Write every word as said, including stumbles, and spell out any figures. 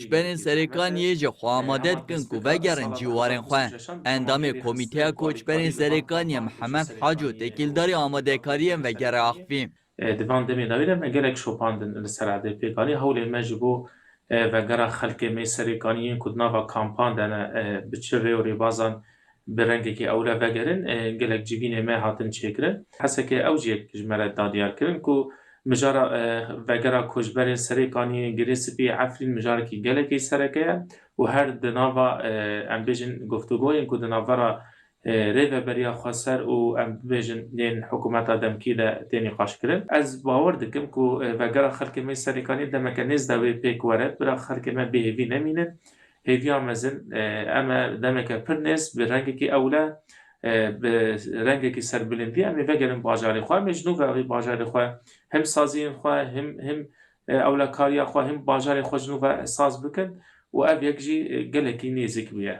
Koçberên Serêkaniyê jî xwe amade dikin ku vegerin cîwarên xwe. Endamê Komîteya Koçberên Serêkaniyê Mihemed Haco têkildarî amadekariyên vegera axivî. E, di van demê dawî de me gelek şopandin li ser erdê pêk anî. Hewlên me ji bo, e, vegera xelkê me Serêkaniyên ku di nava kampan de ne, e, bi çi rê û rêbazan bi rengekî ewle vegerin, e, gelek civînê me hatin çêkirin. Hesekê ew jî yek ji me re da diyar kirin ku mijara, e, vegera koçberên Serêkaniyê, Girê Spî, Efrîn mijarekî gelekî sereke ye û her di nava, e, em bêjin, guftûgoyên ku di navbera, e, rêveberiya xweser û em bibêjin yên hikûmeta demkî de tê nîqaşkirin. Ez bawer dikim ku, e, vegera xelkê me Serêkaniyê demeke nêz de wê pêk were, bira xelkê me bêhêvî nemînin. Hêviya mezin, e, em e demeke pir nêz bi rengekî ewle, e, bi rengekî serbilindî em ê vegerin bajarê xwe. Em ê ji nû ve vê bajarê xwe him saziyên xwe, him, him, e, ewlekariya xwe, him bajarê xwe ji nû ve saz bikin û ev yek jî, e, gelekî nêzik bûye.